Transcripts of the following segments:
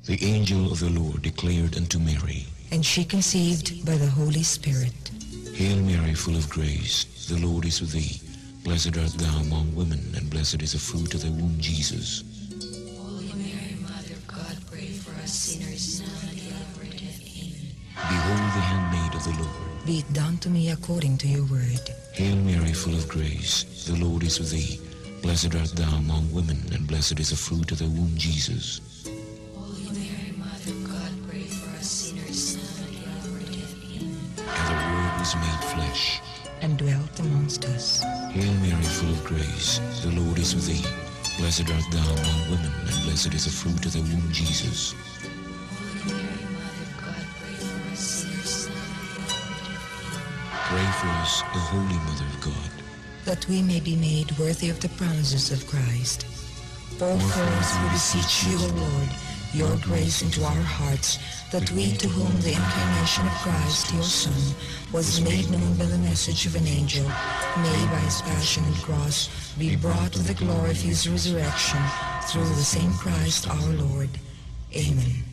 The angel of the Lord declared unto Mary, and she conceived by the Holy Spirit. Hail Mary, full of grace, the Lord is with thee. Blessed art thou among women, and blessed is the fruit of thy womb, Jesus. Holy Mary, Mother of God, pray for us sinners, now and at the hour of our death. Amen. Behold the handmaid of the Lord. Be it done to me according to your word. Hail Mary, full of grace, the Lord is with thee. Blessed art thou among women, and blessed is the fruit of thy womb, Jesus. Holy Mary, Mother of God, pray for us sinners, now and at the hour of our death. Amen. And the Word was made flesh and dwelt amongst us. Hail Mary, full of grace, the Lord is with thee. Blessed art thou among women, and blessed is the fruit of thy womb, Jesus. Holy Mary, Mother of God, pray for us sinners, now and at the hour of our death. Amen. Pray for us, O Holy Mother of God, that we may be made worthy of the promises of Christ. Pour forth, we beseech you, O Lord, your grace into our hearts, that we to whom the incarnation of Christ, your Son, was made known by the message of an angel, may by his passion and cross be brought to the glory of his resurrection, through the same Christ our Lord. Amen.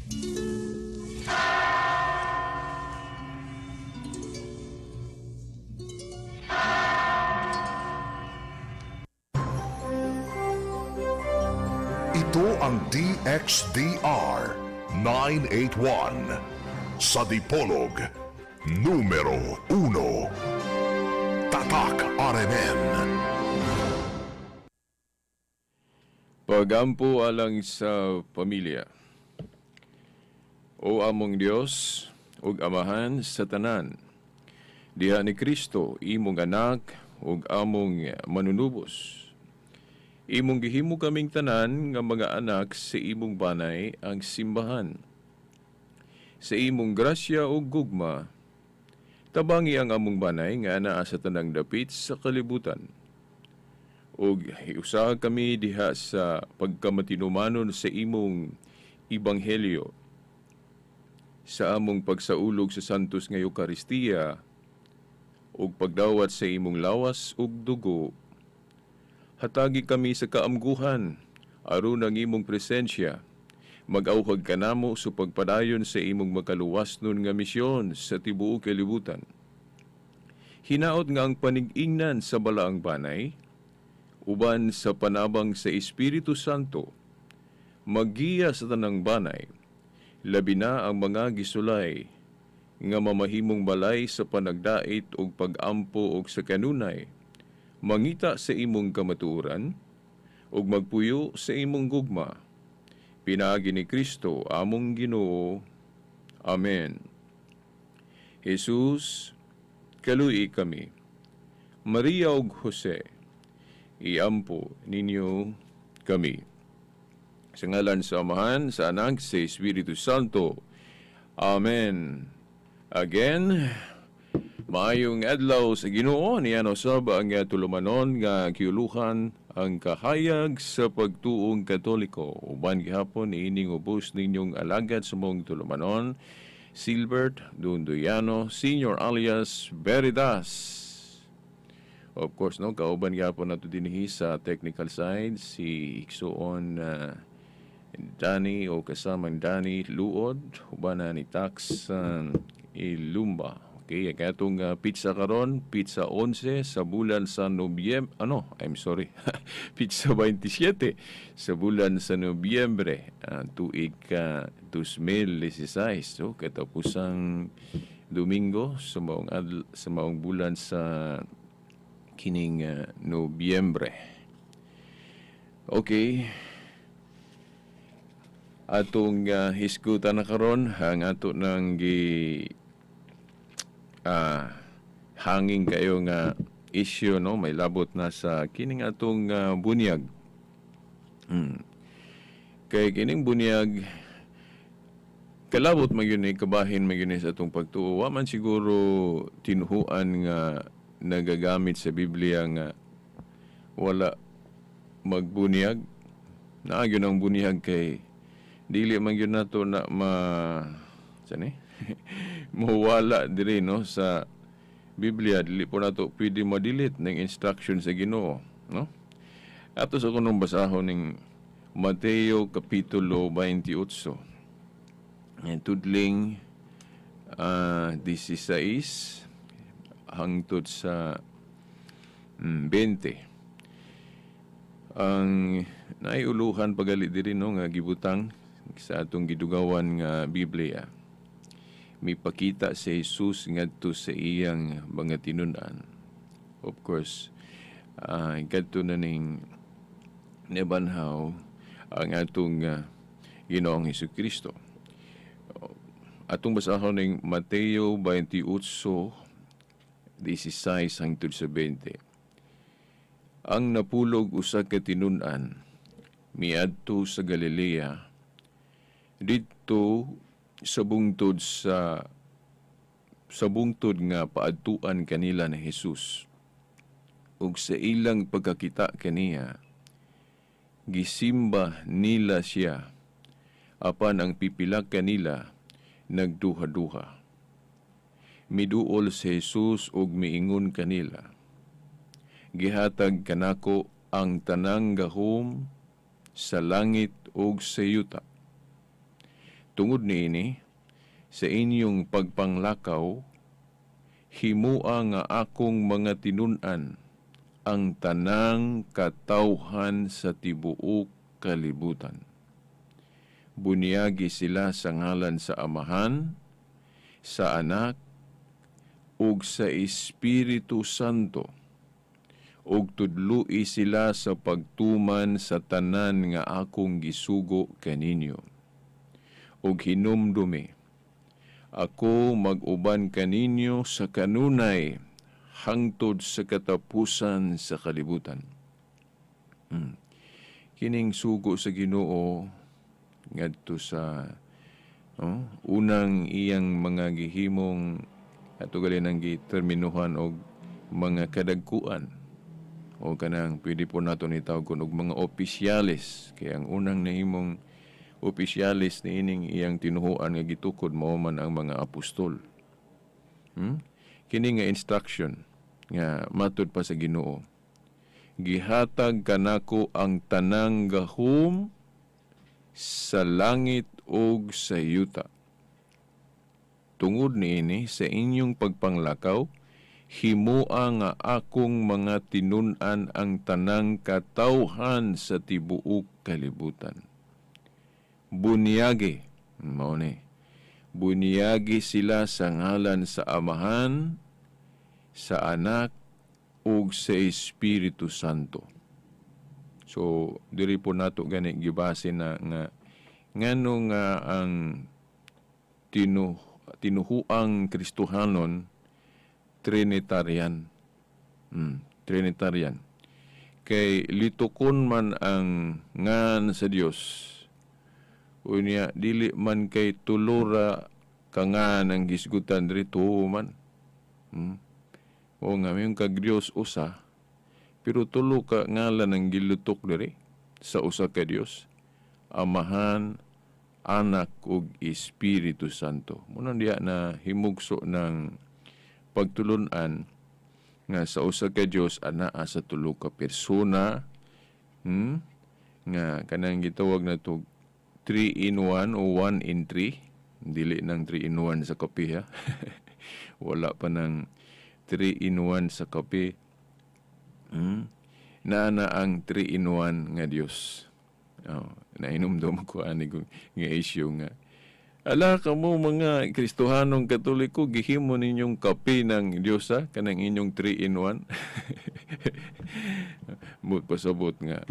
Ito ang DXDR 981 sa Dipolog, numero 1. Tatak RMN. Pagampo alang sa pamilya. O among Dios, ug Amahan sa tanan, diha ni Kristo imong anak ug among manunubos. Imong gihimo kaming tanan nga mga anak sa imong banay ang simbahan. Sa imong grasya ug gugma, tabangi ang among banay nga anaa sa tanang dapit sa kalibutan. Ug usaha kami diha sa pagkamatinumanon sa imong ebanghelyo. Sa among pagsaulog sa Santos nga Eukaristiya ug pagdawat sa imong lawas ug dugo, hatagi kami sa kaamguhan aron ang imong presensya. Mag-awhag kanamo sa pagpadayon sa imong makaluwas nun nga misyon sa tibuok kalibutan. Hinaot nga ang panig-ingnan sa balaang banay, uban sa panabang sa Espiritu Santo, maggiya sa tanang banay, labi na ang mga gisulay, nga mamahimong balay sa panagdait ug pag-ampo og sa kanunay, mangita sa imong kamatuoran, ug magpuyo sa imong gugma. Pinaagi ni Kristo among Ginoo. Amen. Jesus, kalui kami. Maria ug Jose, iampo ninyo kami. Sa ngalan sa Amahan, sa Anak, sa Espiritu Santo. Amen. Again, maayong adlaw sa Ginoo. Niyan usab ang tulumanon nga kiuluhan ang kahayag sa pagtuong Katoliko. Uban gihapon niining ubos ninyong alagad sa mong tulumanon, Silbert Dunduyano Senior alias Veritas. Of course, no, kauban gihapon nato dinhi sa technical side si Iksuon Danny o kasamang Danny Luod, uban na ni Tax Ilumba. Okay, ang atong pizza karon, pizza 11 sa bulan sa Nobyembre, ano, I'm sorry, pizza 27 sa bulan sa Nobyembre, tuig ka 2016. So, katapusang Domingo sa maong bulan sa kining Nobyembre. Okay. Atong hisgutan na karon ang ato nang gi hanging kayo nga issue, no, may labot na sa kining atong bunyag. Kay kining bunyag kalabot man gyud ni, kabahin man gyud ni sa atong pagtuo. Wa man siguro tinuhuan nga nagagamit sa Biblia nga wala magbunyag. Naa gyud ang bunyag kay dili man gyud nato na ma sani mawala diri, no, sa Biblia. Dili po nato pwede ma-delete ng instruction sa Ginoo, no? Ato sa kunong basahon ning Mateo kapitulo 28. Tudling 16 hangtod sa 20. Ang naiuluhan pagali diri, no, nga gibutang sa atong gidugawan nga Biblia. Mipakita si Jesus ngadto sa iyang mga tinun-an. Of course, kadto na ning nibanhaw ang atong Ginoong Hesus Kristo. Atong basahon ning Mateo 28, 16 hangtod sa 20. Ang napulog usa ka tinun-an miadto sa Galilea, didto sa bungtod nga paadtuan kanila ni Jesus. Ug sa ilang pagkakita kaniya, gisimba nila siya, apan ang pipila kanila nagduha-duha. Miduol si Jesus ug miingon kanila, "Gihatag kanako ang tanang gahom sa langit ug sa yuta. Tungod niini, sa inyong pagpanglakaw, himua nga akong mga tinun-an ang tanang katawhan sa tibuok kalibutan. Bunyagi sila sa ngalan sa Amahan, sa Anak, ug sa Espiritu Santo ug tudloi sila sa pagtuman sa tanan nga akong gisugo kaninyo. Ug hinumdumi, ako mag-uban kaninyo sa kanunay hangtod sa katapusan sa kalibutan." Kining sugo sa Ginoo ngadto sa, oh, unang iyang mga gihimong ato gali nang giterminuhan og mga kadagkuan o kanang pwede po nato ni tawag og mga opisyales, kay ang unang nahimong opisyales ni ining iyang tinuhuan nga gitukod mao man ang mga apostol. Kini nga instruction nga matud pa sa Ginoo. "Gihatag kanako ang tanang gahom sa langit ug sa yuta. Tungod niini, sa inyong pagpanglakaw, himua nga akong mga tinun-an ang tanang katawhan sa tibuok kalibutan. Bunyagi," mao ni. "Bunyagi sila sa ngalan sa Amahan, sa Anak, ug sa Espiritu Santo." So, diri po nato gani gibase na nga ngano nga ang tinuhuang Kristohanon Trinitarian. Trinitarian. Kay litukon man ang ngan sa Dios. Unya dili man kay tulora ka ngan ang gisgutan diri, tuo man. O nga mayon kag Dios usa, pero tulo ka ngalan ang gilutok diri sa usa ka Dios. Amahan, Anak ug Espiritu Santo. Muna diha na himugso ng pagtulunan nga sa usa ka Dios anaa sa tulo ka persona, Nga kanang gitawag na to 3 in 1 o 1 in 3. Dili nang 3 in 1 sa kape, ha. Wala pa nang 3 in 1 sa kape. Naa na ang 3 in 1 nga Dios. Oh, nainomdom ko ani kong nga issue nga ala kamo mga Kristohanong Katoliko, gihimo ninyong kape ng Dios, ha, kanang inyong 3 in 1. Mut pasabot nga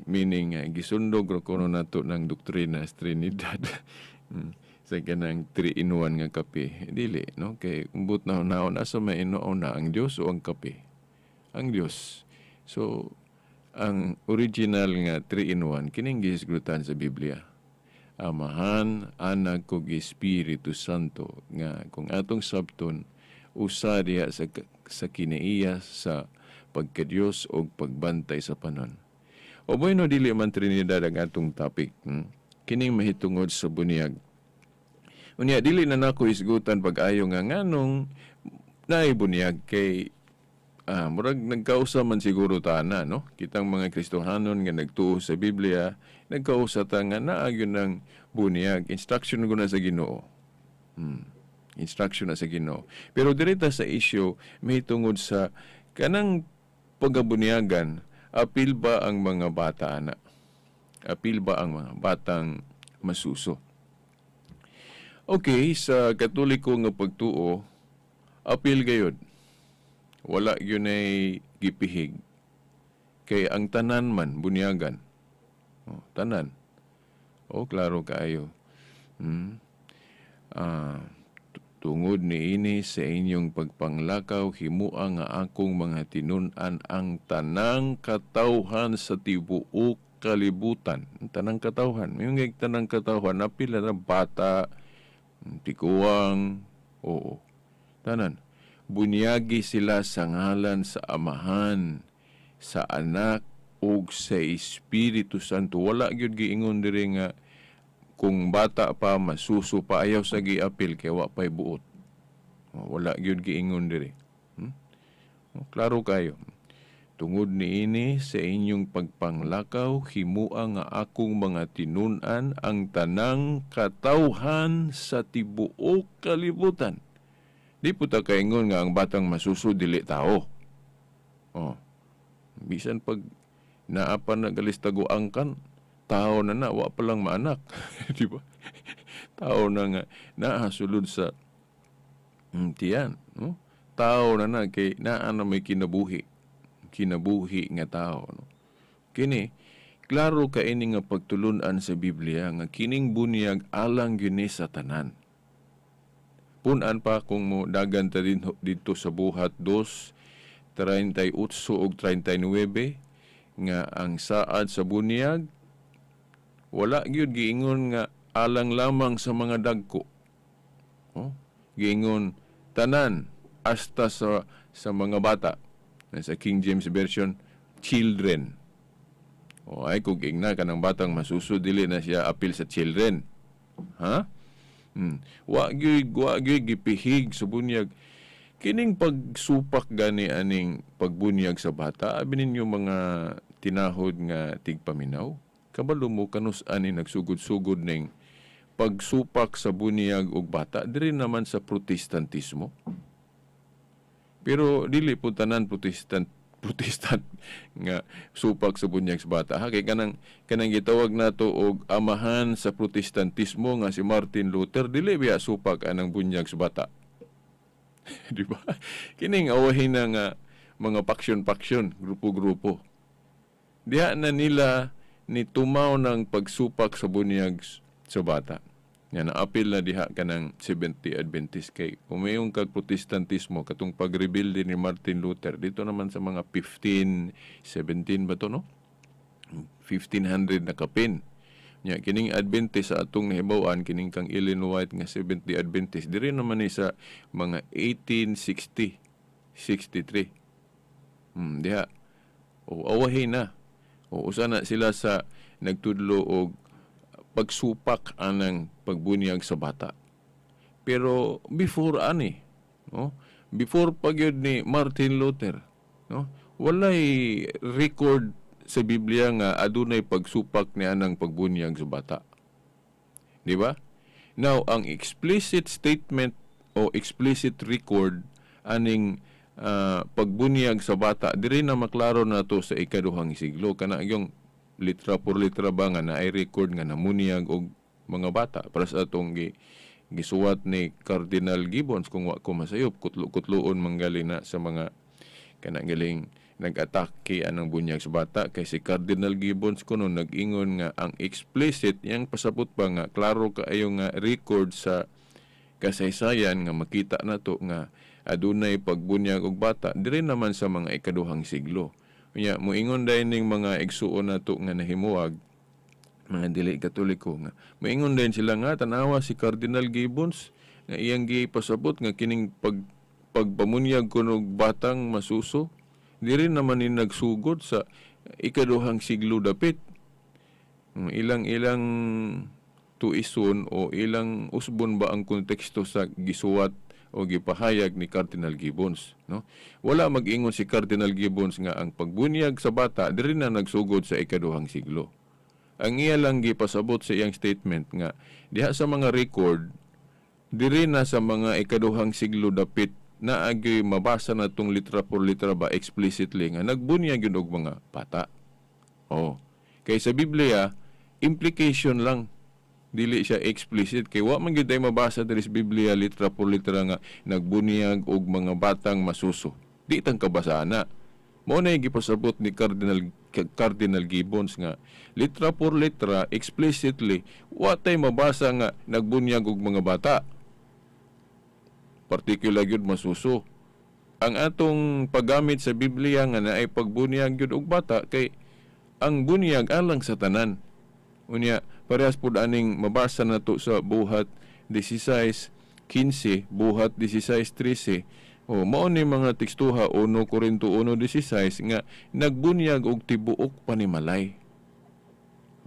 meaning gisundog ra kuno nato ng doktrina sa Trinidad sa kanang 3 in 1 nga kape. Dili, no, kay umbot na naon asa may inuuna, ang Dios o ang kape? Ang Dios. So ang original nga 3 in 1 kining gihisgutan sa Biblia. Amahan, Anak ug Espiritu Santo, nga kung atong sabton, usa diha sa kinaiya sa pagkadiyos o pagbantay sa panon. O bueno, dili man Trinidad ang atong topic. Kining mahitungod sa bunyag. Unya dili na nako hisgutan pag-ayo nga nganong naay bunyag, kay Murag nagkausa man siguro ta na, no? Kitang mga Kristohanon nga nagtuo sa Biblia, nagkausa ta nga naa gyud ng bunyag. Instruction ko na sa Ginoo. Instruction na sa Ginoo. Pero direta sa issue, may tungod sa kanang pagabunyagan, apil ba ang mga bata ana? Apil ba ang mga batang masuso? Okay, sa Katoliko nga pagtuo, apil gayod. Wala gyud ay gipihig. Kay ang tanan man bunyagan. Oh, tanan. Oh, klaro kaayo. Tungod niini sa inyong pagpanglakaw, himua nga akong mga tinun-an ang tanang katawhan sa tibuok kalibutan. Ang tanang katawhan. Yung tanang katawhan, napila na bata, tiguang, oo. Tanan. Bunyagi sila sa ngalan sa Amahan, sa Anak, ug sa Espiritu Santo. Wala gyud giingon diri nga kung bata pa, masuso pa, ayaw sa giapil kay wa pa'y buot. Wala gyud giingon diri. Oh, klaro kayo. Tungod niini sa inyong pagpanglakaw, himua nga akong mga tinun-an ang tanang katawhan sa tibuok kalibutan. Di po ta kaingon nga ang batang masuso dili tao. Oh. Bisan pag naa pa nagalis taguang kan, tao na na, wa pa lang maanak. Di ba? Tao na nga, naa sulod sa tiyan. No? Tao na na, kay naa na may kinabuhi. Kinabuhi nga tao. No? Kini, klaro ka ini nga pagtulunan sa Biblia nga kining bunyag alang gyud sa tanan. Punan pa kung mo dagan ta din dito sa Buhat 2:38 ug 39 nga ang saad sa bunyag wala gyud giingon nga alang lamang sa mga dagko. Oh, giingon tanan hasta sa mga bata. Sa King James Version, children. O ay kung ingna kanang batang masuso dili na siya apil sa children. Ha? Wa gyud gipihig sa bunyag. Kining pagsupak gani aning pagbunyag sa bata, abi ninyo mga tinahod nga tigpaminaw. Kabalo mo kanus ani nagsugod-sugod ning pagsupak sa bunyag og bata diri naman sa Protestantismo. Pero dili po tanan Protestant nga supak sa bunyag sa bata. Ha, kay kanang gitawag nato og amahan sa Protestantismo nga si Martin Luther, dili biya supak anang bunyag sa bata. Di ba? Kining awahin na nga mga paksyon-paksyon, grupo-grupo. Diha na nila ni tumaw ng pagsupak sa bunyag sa bata. Nga naapil na diha kanang Seventh-day Adventist kay umayong kag Protestantismo katong pagrebelde ni Martin Luther dito naman sa mga 1517 ba to, no? 1500 na kapin. Nya kining Adventist sa atong nahibaw-an, kining kang Ellen White nga Seventh-day Adventist, diri naman ni sa mga 1860 63. Diha. O awahin na. O usa na sila sa nagtudlo og pagsupak anang pagbunyag sa bata. Pero before ani, no? Before pa gyud ni Martin Luther, no? Walay record sa Biblia nga adunay pagsupak ni anang pagbunyag sa bata. Di ba? Now, ang explicit statement o explicit record aning pagbunyag sa bata diri na maklaro na to sa ikaduhang siglo, kana yung litra por litra ba nga naay record nga namunyag og mga bata para sa atong gisuwat ni Cardinal Gibbons. Kung wa ko masayop, kutlo-kutloon manggali na sa mga kana galing nag-atake anang bunyag sa bata, kay si Cardinal Gibbons kuno nag-ingon nga ang explicit yang pasabot ba nga klaro kaayo nga record sa kasaysayan nga makita nato nga adunay pagbunyag og bata diri naman sa mga ikaduhang siglo. Unya moingon dayon ning mga igsuon nato nga nahimuwag, mga dili Katoliko, nga moingon dayon sila nga tanawa si Cardinal Gibbons nga iyang gipasabot nga kining pagpamunyag kuno og batang masuso diri naman ni nagsugod sa ikaduhang siglo dapit. Ilang-ilang tuison o ilang usbon ba ang konteksto sa gisuwat o gipahayag ni Cardinal Gibbons, no? Wala mag-ingon si Cardinal Gibbons nga ang pagbunyag sa bata diri na nagsugod sa ikaduhang siglo. Ang iya lang gipasabot sa iyang statement nga diha sa mga record diri na sa mga ikaduhang siglo dapit na agyoy mabasa na tong litra por litra ba, explicitly nga nagbunyag yun og mga bata. Oh. Kay sa Biblia, implication lang, dili siya explicit, kay wa man gyud ay mabasa diri sa Biblia litra por litra nga nagbunyag og mga batang masuso. Di tang kabasa na. Mao na gipasabot ni Cardinal Cardinal Gibbons nga litra por litra, explicitly, wa tay mabasa nga nagbunyag og mga bata. Particular gyud masuso. Ang atong paggamit sa Biblia nga naay pagbunyag gyud og bata kay ang bunyag alang sa tanan. Unya, parehas pud aning mabasa nato sa Buhat 16:15, Buhat 16:13. O mao ni mga tekstuha, 1 Corinto 1:16, nga nagbunyag og tibuok panimalay.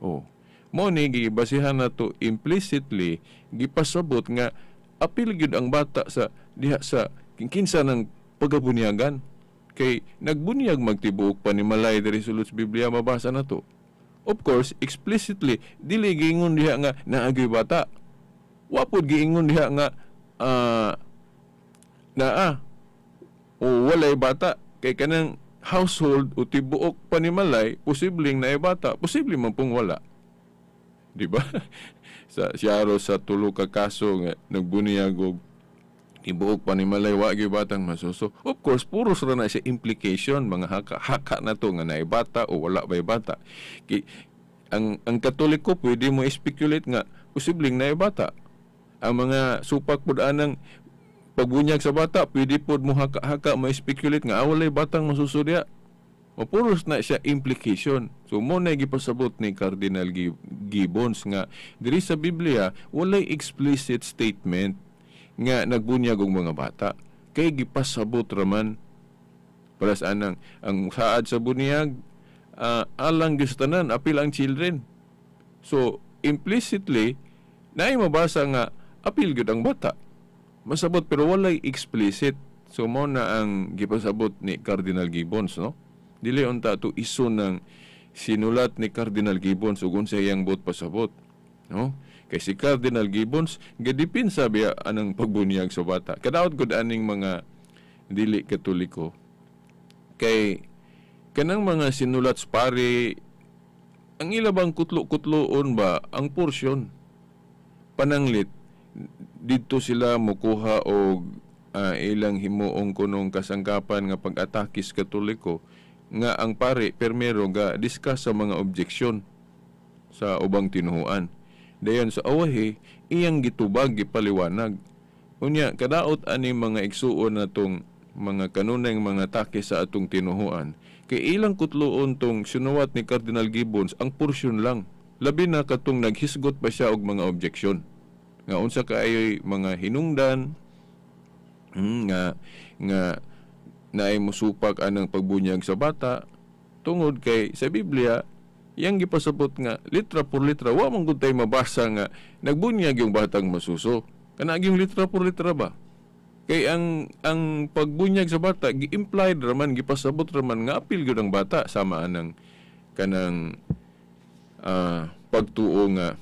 O mao ni gibasihan nato, implicitly gipasabot nga apil gyud ang bata sa diha sa kinsa ng pagabunyagan kay nagbunyag magtibuok panimalay diri sulod sa Biblia mabasa nato. Of course, explicitly dili giingon diha nga naagyoy bata. Wa pod giingon diha nga naa o walay bata, kay kanang household o tibuok panimalay, posibleng naay bata, posible man pong wala, di ba? Sa siyaro sa tulo ka kaso nga nagbuniyag og tibuok panimalay, wa gyud batang masuso. Of course, puros ra na siya implication, mga haka haka na to nga naay bata o wala bay bata. Kay ang Katoliko pwede mo speculate nga posibleng naay bata. Ang mga supak pud anang pagbunyag sa bata, pwede pud mo haka-haka, mo speculate nga walay batang masuso diha. O puros na siya implication. So mo na gipasabot ni Cardinal Gibbons nga diri sa Biblia walay explicit statement nga nagbunyag og mga bata kay gipasabot raman para sa anang ang saad sa bunyag alang gyud sa tanan, apil ang children. So implicitly naay mabasa nga apil gyud ang bata. Masabot, pero walay explicit. So mo na ang gipasabot ni Cardinal Gibbons, no? Dili unta to iso ng sinulat ni Cardinal Gibbons ug unsa iyang buot pasabot, no? Kay si Cardinal Gibbons gadipinsa biya anang pagbunyag sa bata. Kadaot gud aning mga dili Katoliko kay kanang mga sinulat sa pare, ang ila bang kutlo-kutloon ba ang porsyon pananglit didto sila mukuha og ilang himuong kunong kasangkapan nga pag-atake sa Katoliko, nga ang pare permero ga discuss sa mga objeksyon sa ubang tinuhuan. Dayon sa awahi iyang gitubag, gipaliwanag. Unya kadaot ani mga igsuon natong mga kanunay mga atake sa atong tinuhuan kay ilang kutloon tong sinuwat ni Cardinal Gibbons ang porsyon lang, labi na katong naghisgot pa siya og mga objeksyon nga unsa kaayoy mga hinungdan nga nga naay musupak anang pagbunyag sa bata, tungod kay sa Biblia yang gipasabot nga litra por litra wa man gud tay mabasa nga nagbunyag yung batang masuso, kana yung litra por litra ba, kay ang pagbunyag sa bata gi-implied raman, gipasabot raman nga apil gyud ang bata, sama anang kanang pagtuo nga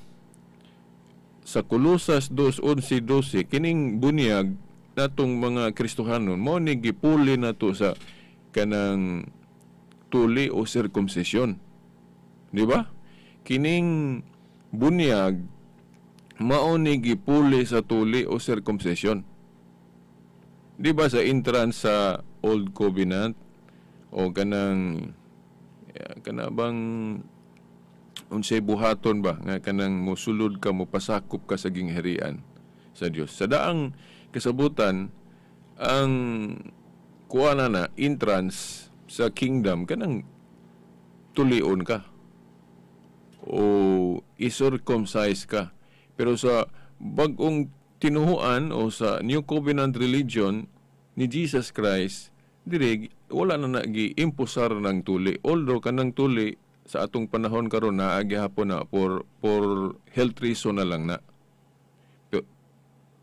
sa Kolosas 2:11-12, kining bunyag natong mga Kristohanon mo ni gipuli nato sa kanang tuli o circumcision. Di ba? Kining bunyag mao ni gipuli sa tuli o circumcision. Di ba sa entrance sa Old Covenant o kanang kana bang unsay buhaton ba nga kanang mosulod ka, mopasakop ka sa gingharian sa Dios? Sa daang kasabutan, ang kuha na na entrance sa kingdom, kanang tulion ka o i-circumcise ka. Pero sa bag-ong tinuhuan o sa New Covenant religion ni Jesus Christ, diri wala na nagi-imposar ng tuli. Although kanang tuli sa atong panahon karon naa gihapon na for health reason na lang na. Pero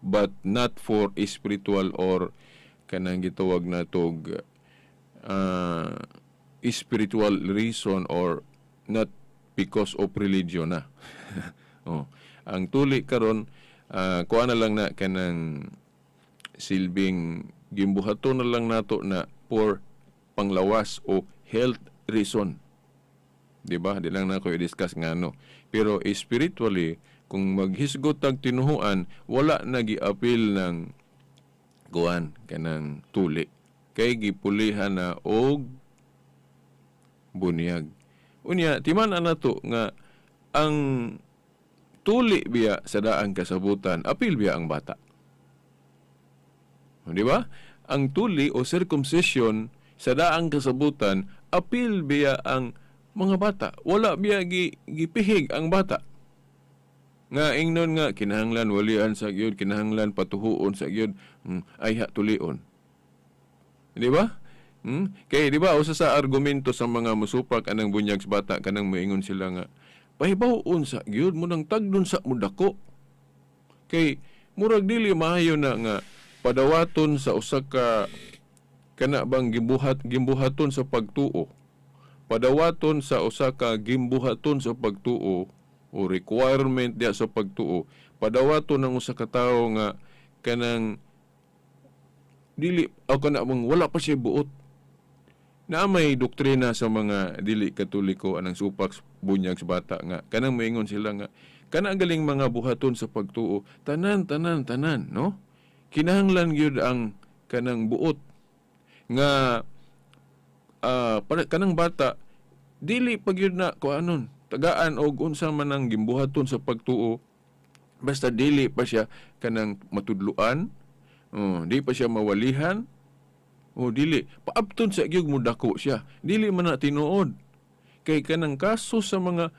but not for spiritual or kanang gitawag natog spiritual reason or not because of religion na. Oh. Ang tuli karon, kuha na lang na kanang silbing gimbuhaton na lang nato na for panglawas o health reason. Di ba? Di lang na ko i-discuss nga ano. Pero spiritually, kung maghisgot tag tinuhuan, wala na giapil ng kuan kanang tuli. Kay gipulihan na og bunyag. Unya, timan nato nga ang tuli biya sa daang kasabutan, apil biya ang bata. Di ba? Ang tuli o circumcision sa daang kasabutan, apil biya ang mga bata. Wala biya gipihig ang bata. Nga ingnon nga kinahanglan walian sa gyud, kinahanglan patuhuon sa gyud, ayha tulion. Di ba? Kay di ba usa sa argumento sa mga musupak anang bunyag sa bata, kanang moingon sila nga pahibaw-on sa gyud mo nang tagdon sa mudako. Kay murag dili maayo na nga padawaton sa usa ka kana bang gibuhat gimbuhaton sa pagtuo. Padawaton sa usa ka gimbuhaton sa pagtuo o requirement diya sa pagtuo. Padawaton ang usa ka tawo nga kanang dili o kana bang wala pa siya buot. Na may doktrina sa mga dili Katoliko anang supak bunyag sa bata nga kanang moingon sila nga kana galing mga buhaton sa pagtuo, tanan tanan tanan, no, kinahanglan gyud ang kanang buot nga para kanang bata dili pa gyud na kuanon tagaan og unsa man ang gimbuhaton sa pagtuo, basta dili pa siya kanang matudluan, oh, di pa siya mawalihan. Oh, dili. Paabton sa gyud mo dako siya. Dili man na tinuod. Kay kanang kaso sa mga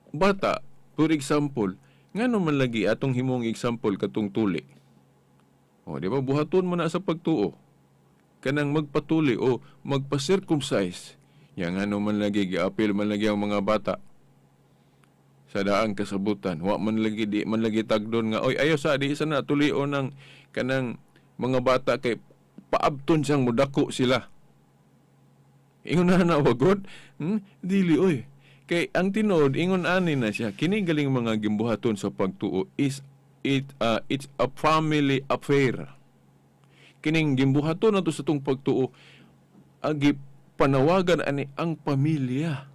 bata, for example, ngano man lagi atong himong example katong tuli. Oh, di ba buhaton mo na sa pagtuo. Kanang magpatuli o magpa-circumcise. Ya, ngano man lagi giapil man lagi ang mga bata sa daang kasabutan. Wa man lagi, di man lagi tagdon nga oy, ayo sa di isa na tulion ng kanang mga bata kay paabton siyang mudako sila. Ingon na na wagod? Dili oy. Kay ang tinuod ingon ani na siya, kini galing mga gimbuhaton sa pagtuo is it's a family affair. Kining gimbuhaton nato sa tong pagtuo, agi panawagan ani ang pamilya.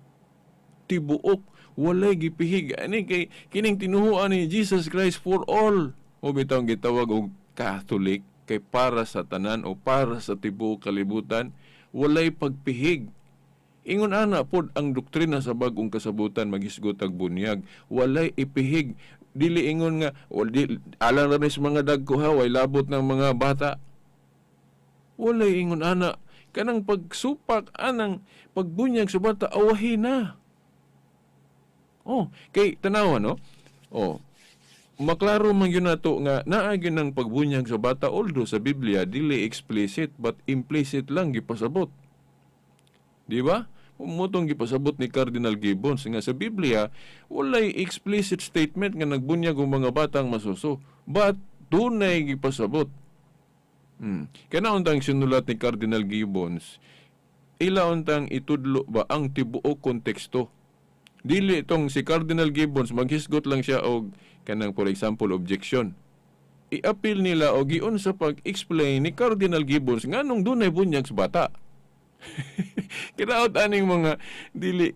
Tibuok walay gipihig ani kay kining tinuhuan ni Jesus Christ for all. O bitawng gitawag og Catholic kay para sa tanan o para sa tibuok kalibutan, walay pagpihig. Ingon ana pod ang doktrina sa bag-ong kasabutan, maghisgot ag bunyag, walay ipihig. Dili ingon nga wal, di, alang ra ni sa mga dagko ha, way labot ng mga bata. Walay ingon ana. Kanang pagsupak anang pagbunyag sa bata, awahi na. Oh, kay tanawa, no? Oh, maklaro man yun nato nga naa gyud ng pagbunyag sa bata, although sa Biblia dili explicit but implicit lang gipasabot. Di ba? Mutong gipasabot ni Cardinal Gibbons nga sa Biblia walay explicit statement nga nagbunyag ang mga batang masuso, but dunay gipasabot. Kana untang sinulat ni Cardinal Gibbons, ila untang itudlo ba ang tibuok konteksto. Dili itong si Cardinal Gibbons maghisgot lang siya og kanang, for example, objection. I-appeal nila og giun sa pag-explain ni Cardinal Gibbons nganong dunay bunyag sa bata. Kinaot aning mga dili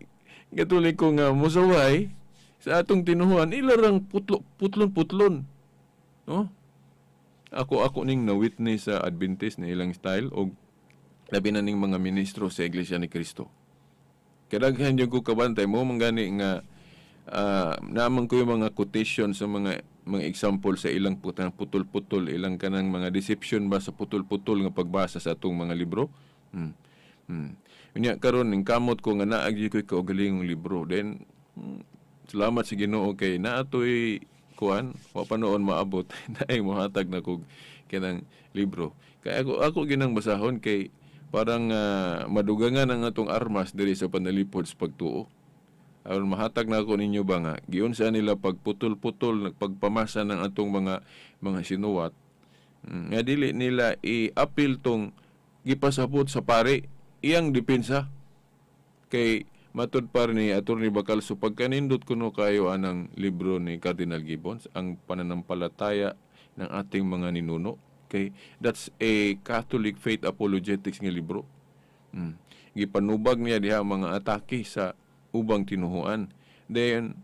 Katoliko nga mosaway sa atong tinuhuan, ila rang putlo, putlon putlon. No? Ako ning na-witness sa Adventist na ilang style og labi na ning mga ministro sa Iglesia ni Cristo. Kadaghan yung ko kabantay mo manggani nga naman ko yung mga quotation sa mga example sa ilang putang putol-putol, ilang kanang mga deception ba sa putol-putol nga pagbasa sa atong mga libro. Unya karon ning kamot ko nga naa gyud ko'y kaugalingong libro. Then salamat sa Ginoo kay naatoy kuan, wa pa noon maabot naay mohatag na kog kanang libro. Kay ako ginang basahon kay parang madugangan ang atong armas diri sa panalipod sa pagtuo. Aron mahatag na ako ninyo ba nga giunsa nila pagputol-putol, pagpamasa ng atong mga sinuwat, nga dili nila i-appeal tong gipasabot sa pare iyang depensa. Kay matud par ni Attorney Bacalso, pagkanindot kuno kayo anang libro ni Cardinal Gibbons, Ang Pananampalataya ng Ating Mga Ninuno, kay that's a Catholic faith apologetics nga libro. Gipanubag niya diha ang mga atake sa ubang tinuhuan. Then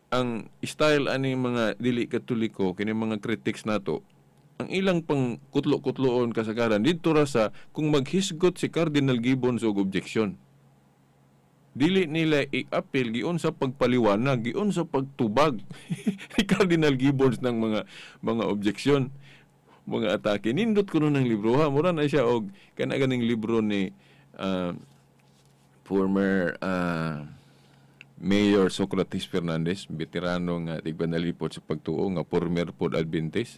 ang style ani mga dili Katoliko, kini mga critics nato, ang ilang pang kutlo-kutloon kasagaran didto ra sa kung maghisgot si Cardinal Gibbons og objection. Dili nila i-appeal giun sa pagpaliwanag, giun sa pagtubag ni Cardinal Gibbons ng mga objection, mga atake. Nindot kuno ng libro ha, mura na siya og kana ganing libro ni former Mayor Socrates Fernandez, veterano nga tigpanalipot sa pagtuo nga former pod Adventist.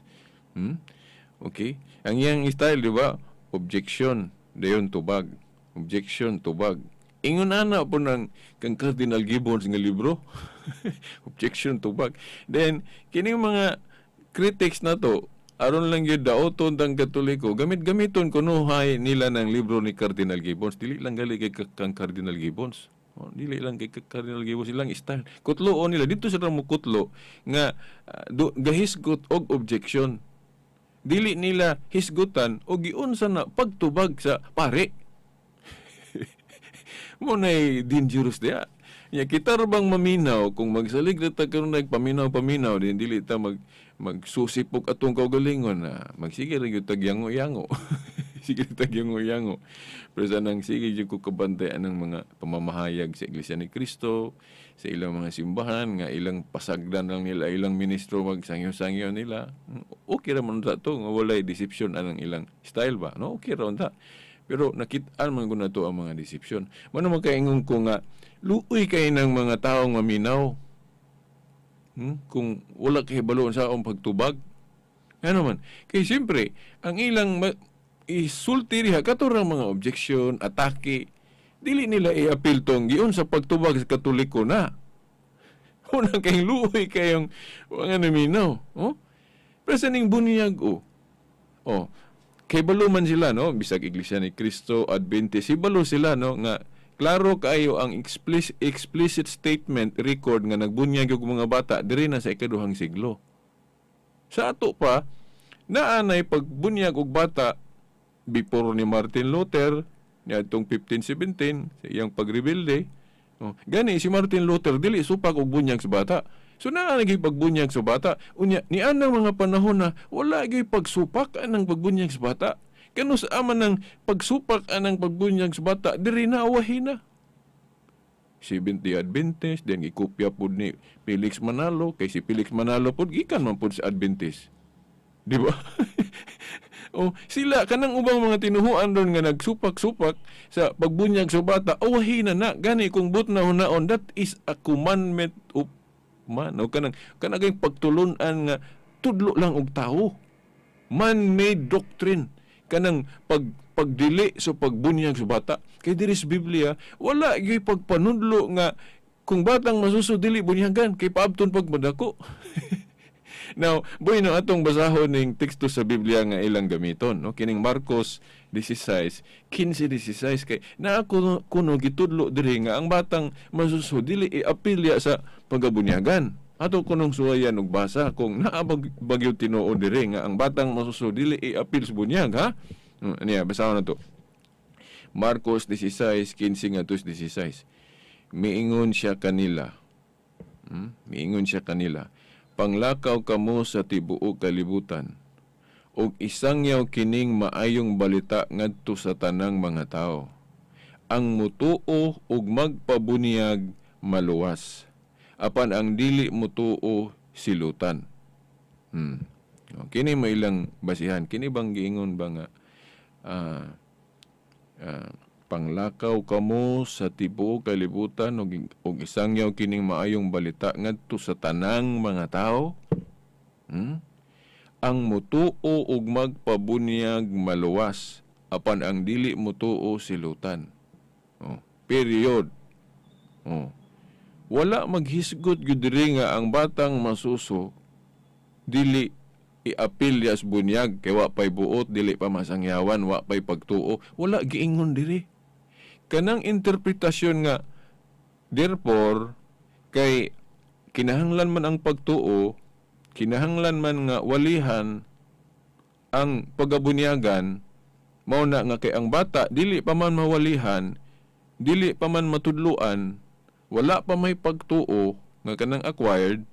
Okay. Ang iyang style, di ba? Objection, dayon tubag. Objection, tubag. Ingon ana po ng kang Cardinal Gibbons nga libro. Objection, tubag. Then, kining mga critics na to, aron lang yun daoton tang Katoliko, gamit-gamiton kunuhay nila ng libro ni Cardinal Gibbons. Dili lang gali kay kang Cardinal Gibbons. Oh, dili lang kay Cardinal Gibbons ilang style. Kutloon nila dito sila mo kutlo nga gahisgot og objection. Dili nila hisgutan og giunsa na pagtubag sa pare. Mo nay dangerous diya. Ya kita ra bang maminaw kung magsalig ra ta karon, nagpaminaw-paminaw din, dili ta magsusipok atong kaugalingon na magsige ra gyud tag yango-yango. Sige tag yango-yango. Pero sa nang sige gyud ko kabantay anang mga pamamahayag sa Iglesia ni Cristo, sa ilang mga simbahan nga ilang pasagdan lang nila ilang ministro, magsangyo-sangyo nila. Okay ra man ta to nga walay deception anang ilang style ba, no? Okay ra unta. Pero nakit-an man gud nato ang mga deception. Mano makaingon ko nga luoy kay ng mga taong maminaw. Kung wala kay balo sa akong pagtubag. Ano man? Kay siyempre, ang ilang isulti diha kato rang mga objection, atake, dili nila i-appeal tong giun sa pagtubag sa Katoliko na. Unang kay luoy kayong mga naminaw. Oh? Pero sa ning bunyag, oh. Oh, kay balo man sila, no? Bisag Iglesia ni Cristo, Adventist, hibalo sila, no? Nga klaro kaayo ang explicit statement record nga nagbunyag og mga bata diri na sa ikaduhang siglo. Sa ato pa, naanay pagbunyag og bata before ni Martin Luther niadtong 1517 sa iyang pagrebelde. Oh, gani si Martin Luther dili supak og bunyag sa bata. So naa gyud pagbunyag sa bata. Unya ni anang mga panahon na wala gyud pagsupak anang pagbunyag sa bata. Kano sa ama ng pagsupak anang pagbunyag sa bata diri na awahin na. Seventh-day Adventist, then gikopya pud ni Felix Manalo, kay si Felix Manalo pud gikan man pud sa Adventist. Di ba? Oh, sila kanang ubang mga tinuhuan ron nga nagsupak-supak sa pagbunyag sa bata, awahin na na. Gani kung but na hunaon, that is a commandment of man. O kanang kay pagtulunan nga tudlo lang og tawo. Man-made doctrine kanang pagdili sa pagbunyag sa bata. Kay diri sa Biblia, wala gyud pagpanudlo nga kung batang masuso dili bunyagan kay paabton pag madako. Now, boy no, atong basahon ning teksto sa Biblia nga ilang gamiton, no? Kining Marcos 16, 15-16, kay naa kuno, kuno gitudlo diri nga ang batang masuso dili iapilya sa pagabunyagan. Ato kunong suwayan og basa kung naa bagyo tinuod diri nga ang batang masuso dili iapil sa bunyag, ha? Niya basahon na to. Marcos 16, 15 ngadto 16. Miingon siya kanila. Miingon siya kanila. "Panglakaw kamo sa tibuok kalibutan ug isangyaw kining maayong balita ngadto sa tanang mga tawo. Ang mutuo ug magpabuniyag maluwas. Apan ang dili mutuo silutan." O, kini may ilang basihan. Kini bang giingon ba nga panglakaw kamo sa tibuok kalibutan ug isangyaw kining maayong balita ngadto sa tanang mga tao? Ang mutuo ug magpabunyag maluwas, apan ang dili mutuo silutan. Oh, period. Oh. Wala maghisgot gyud diri nga ang batang masuso dili iapil sa bunyag kay wa pay buot, dili pa masangyawan, wa pay pagtuo. Wala giingon diri. Kanang interpretasyon nga therefore kay kinahanglan man ang pagtuo, kinahanglan man nga walihan ang pagabunyagan, mao na nga kay ang bata dili pa man mawalihan, dili pa man matudluan, wala pa may pagtuo nga kanang acquired,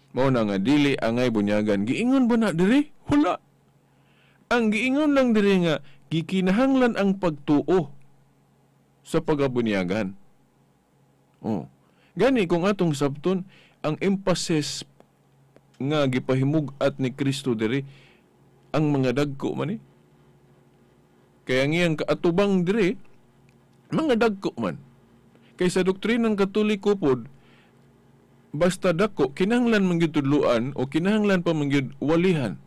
Mao na nga dili angay bunyagan. Giingon ba na diri? Wala. Ang giingon lang diri nga gikinahanglan ang pagtuo sa pagabunyagan. Oh. Gani kung atong sabton, ang emphasis nga gipahimug-at ni Kristo diri ang mga dagko man eh. Kaya ang iyang kaatubang diri mga dagko man. Kay sa doktrinang Katoliko pod, basta dako kinahanglan man gyud tudluan o kinahanglan pa man gyud walihan.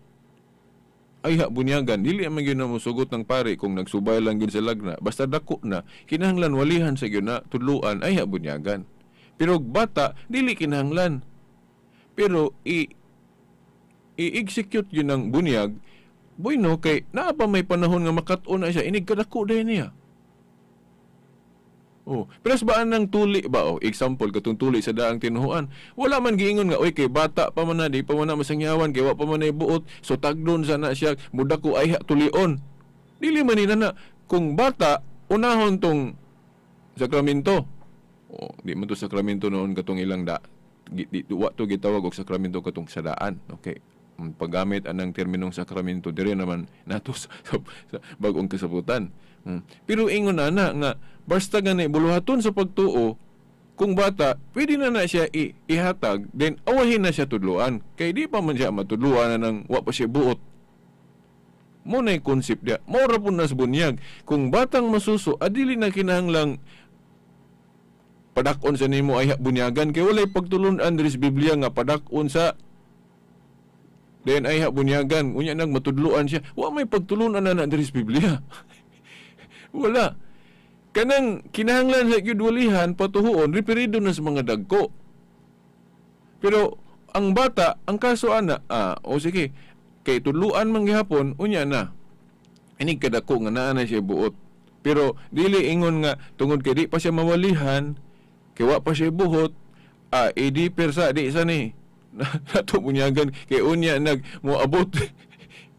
Ay ha bunyagan, dili man gyud na mosugot ng pare kung nagsubay lang gyud sa lagna. Basta dako na, kinahanglan walihan sa gyud na tudluan, ay ha bunyagan. Pero bata dili kinahanglan. Pero i-execute yun ang bunyag, bueno, kay naa pa may panahon nga makat-on na siya, inig kadako din niya. Oh, pero sa baan ng tuli ba, oh, example katong tuli sa daang tinuhuan. Wala man giingon nga oy kay bata pa man na, di pa man na masangyawan, kay wa pa man na buot, so tagdon sana siya, mudako ay tulion. Dili man ni na kung bata unahon tong sakramento. Oh, di man to sakramento noon katong ilang da di, di, wa to gitawag og sakramento katong sa daan. Okay. Ang paggamit anang terminong sakramento diri naman nato sa bag-ong kasabutan. Pero ingon na na nga basta gani buluhaton sa pagtuo kung bata pwede na na siya ihatag, then awahin na siya tudluan kay di pa man siya matudluan na nang wa pa siya buot. Mo na yung concept dia. Mao ra pud na sa bunyag. Kung batang masuso, adili na kinahanglang padak-on sa nimo ay bunyagan kay walay pagtulun-an diri sa Biblia nga padak-on sa then ay bunyagan, unya nag matudluan siya. Wa may pagtulun-an na diri sa Biblia. Wala. Kanang kinahanglan sa gyud walihan patuhuon, referido na sa mga dagko. Pero ang bata, ang kaso ana, o sige, kay tudluan man gihapon, unya na. Inig kadako nga naa na siya buot. Pero dili ingon nga tungod kay di pa siya mawalihan, kay wa pa siya buhot, edi persa di sa ni. Nato bunyagan kay unya nag moabot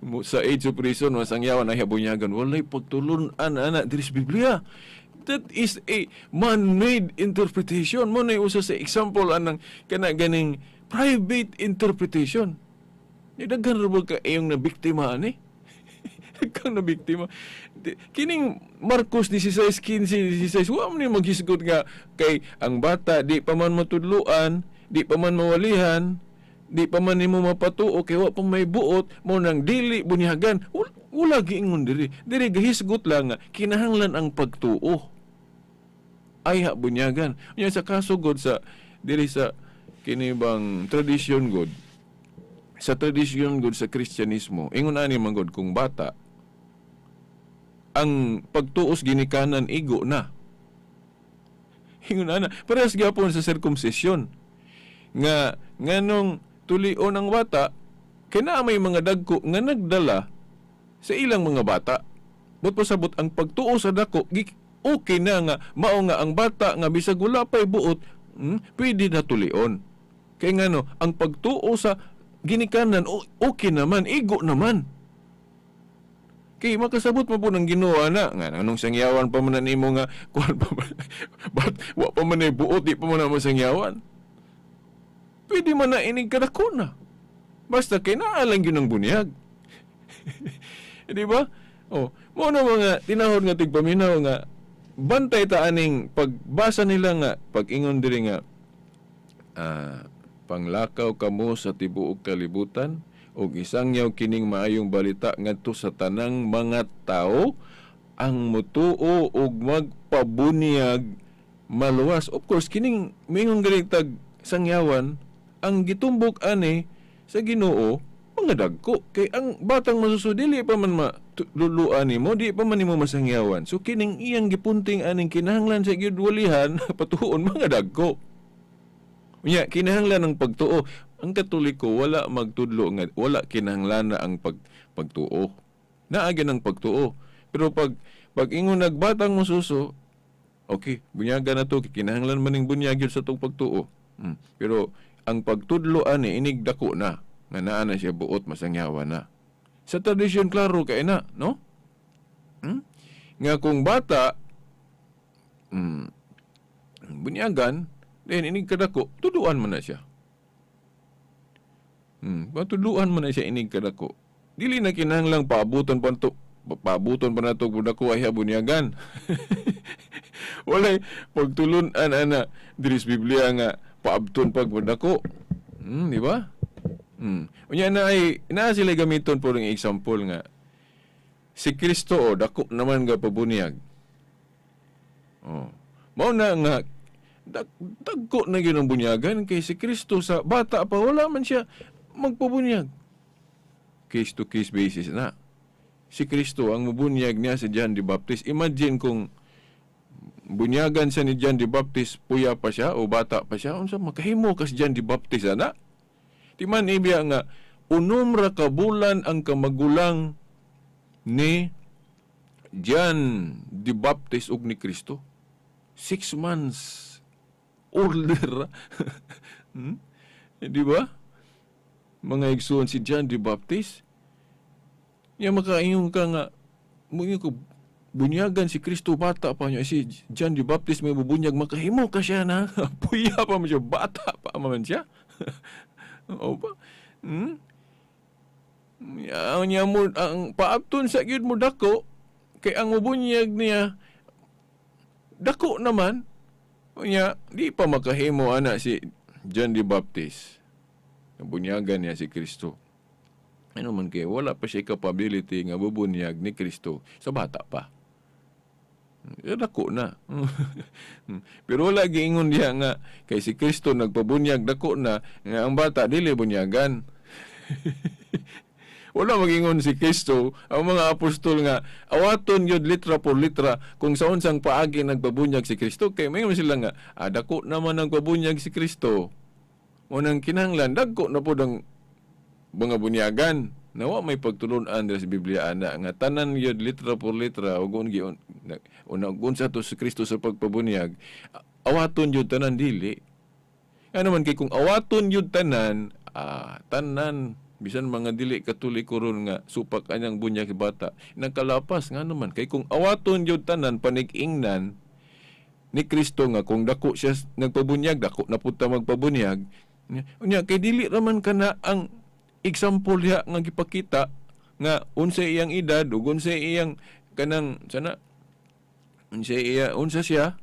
mo sa age of reason, masangyawan ay bunyagan. Walay pagtulun-an ana diri sa Biblia. That is a man-made interpretation. Mo na usa sa example anang kana ganing private interpretation. Ni daghan ra ba ka iyong nabiktima ani? Daghan na biktima. Kining Marcos 16:15, 16, wa man ni maghisgot nga kay ang bata di pa man matudluan, di pa man mawalihan, di pa man nimo mapatuo kay wa pa may buot, mo nang dili bunyagan. Wala giingon diri. Diri gahisgot lang nga kinahanglan ang pagtuo. Ay ha bunyagan. Unya sa kaso god sa diri sa kini bang tradisyon god, sa tradisyon god sa Kristyanismo, ingon ani man god, kung bata ang pagtuos ginikanan igo na. Ingon ana, parehas gyapon sa circumcision nga nganong tulion ang bata kay naa may mga dagko nga nagdala sa ilang mga bata. But pasabot ang pagtuo sa dako okay na nga mao nga ang bata nga bisag wala pay buot, pwede na tulion. Kay ngano ang pagtuo sa ginikanan okay naman, igo naman. Kay makasabot mo po ng Ginoo na nga anong sangyawan pa man na nimo nga kuan pa man, but wa pa man ay buot, di pa man na masangyawan. Pwede man na inig kadako na. Basta kay naa lang gyud ang bunyag. Di ba? Oh, mo na mga tinahod nga tigpaminaw nga bantay ta aning pagbasa nila nga pag-ingon diri nga panglakaw kamo sa tibuok kalibutan ug isangyaw kining maayong balita ngadto sa tanang mga tawo, ang mutuo ug magpabunyag maluwas. Of course, kining mingon diri tag sangyawan, ang gitumbok ani sa Ginoo mga dagko kay ang batang masuso dili pa man matudluan nimo, di pa man nimo masangyawan. So kining iyang gipunting aning kinahanglan sa gyud walihan patuon mga dagko. Unya kinahanglan ang pagtuo. Ang Katoliko wala magtudlo nga wala kinahanglan na ang pagtuo. Naa gyud ang pagtuo. Pero pag ingon nagbatang mo suso, okay, bunyaga na to, kinahanglan man ning bunyag yun sa tong pagtuo. Pero ang pagtudlo ani inig dako na nga naa na siya buot masangyawa na. Sa tradisyon klaro kay na, no? Nga kung bata bunyagan, then inig kadako, tuduan man na siya. Patuduan man na siya inig kadako. Dili na kinahanglang paabuton pa to, paabuton pa nato kung dako ay bunyagan. Walay pagtulun-an ana diri sa Biblia nga paabton pag dako. Di ba? Unya na ay naa sila gamiton po ng example nga si Kristo o dako naman nga pabunyag. Oh. Mao na nga dagko na gyud ang bunyagan kay si Kristo sa bata pa wala man siya magpabunyag. Case to case basis na. Si Kristo ang mubunyag niya si John the Baptist. Imagine kung bunyagan siya ni John the Baptist, puya pa siya o bata pa siya, unsa makahimo ka si John the Baptist ana? Di man ibiya nga 6 ra ka bulan ang kamagulang ni John the Baptist ug ni Kristo. 6 months older. Di ba? Mga igsoon si John the Baptist. Nya makaingon ka nga moingon ko bunyagan si Kristo bata pa niya si John the Baptist may bubunyag makahimo ka siya na puya pa man siya, bata pa man siya. O ba? Ya, niya mo ang paabton sa gyud mo dako kay ang mubunyag niya dako naman. Unya di pa makahimo ana si John the Baptist. Bunyagan niya si Kristo. Ano man kay wala pa siya capability nga bubunyag ni Kristo sa bata pa. Ya, dako na. Pero wala giingon diha nga kay si Kristo nagpabunyag dako na nga ang bata dili bunyagan. Wala magingon si Kristo ang mga apostol nga awaton yun litra por litra kung sa unsang paagi nagpabunyag si Kristo kay mayon sila nga dako naman ang pabunyag si Kristo. Unang kinahanglan dagko na pod ang mga bunyagan. Nawa may pagtulun-an dira sa Biblia ana nga tanan gyud litra por litra ug un una unsa to si Kristo sa pagpabunyag awaton gyud tanan dili. Ano man kay kung awaton gyud tanan tanan bisan mga dili Katoliko ron nga supak anyang bunyag bata nagkalapas nga naman kay kung awaton gyud tanan panig-ingnan ni Kristo nga kung dako siya nagpabunyag dako na pud ta magpabunyag. Unya kay dili raman kana ang example diha nga gipakita nga unsay iyang edad ug unsay iyang kanang sana unsay iya unsa siya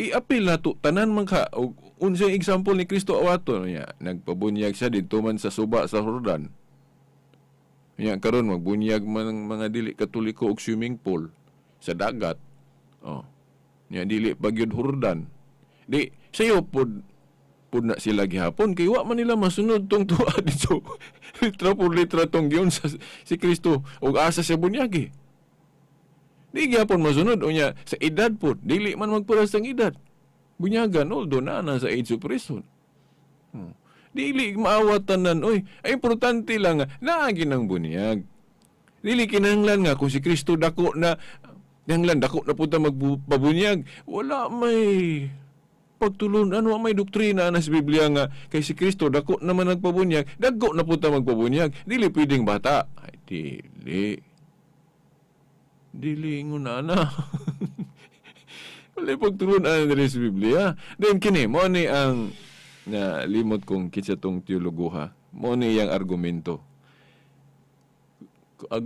i-appeal na to tanan man ka ug unsay example ni Kristo awaton niya nagpabunyag siya didto man sa suba sa Jordan. Nya karon magbunyag man ang mga dili Katoliko og swimming pool sa dagat. Oh. Nya dili pa gyud Jordan. Di sayo pod pud na sila gihapon kay wa man nila masunod tong tuwa dito. Litra por litra tong giun sa si Kristo ug asa siya bunyagi. Di gihapon masunod unya sa edad pod dili man magpuras ang edad. Bunyagan although naa na sa age of reason. Dili maawat tanan oy. Ay importante lang nga naagi ng bunyag. Dili kinahanglan nga kung si Kristo dako na kinahanglan dako na pud ta magpabunyag. Wala may pagtulun-an, wa may doktrina na sa Biblia nga kay si Kristo dako naman nagpabunyag, dako na pud ta magpabunyag. Dili pwedeng bata. Ay dili. Dili ingon ana. Wala pagtulun-an diri sa Biblia. Then kini mo ni ang na limot kong kitsa tong teologuha. Mo ni iyang argumento.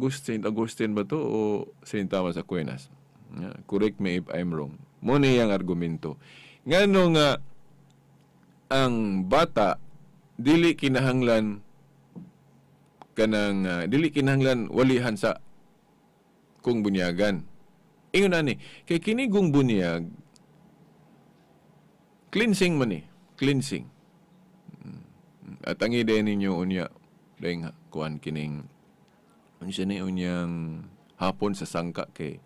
Saint Augustine ba to o Saint Thomas Aquinas? Yeah, correct me if I'm wrong. Mo ni iyang argumento. Ngano nga ang bata dili kinahanglan kanang dili kinahanglan walihan sa kung bunyagan. Ingon ani, kay kini gung bunyag cleansing man ni, cleansing. At ang ideya ninyo unya dahil kuan kining unsa ni unyang hapon sa sangka kay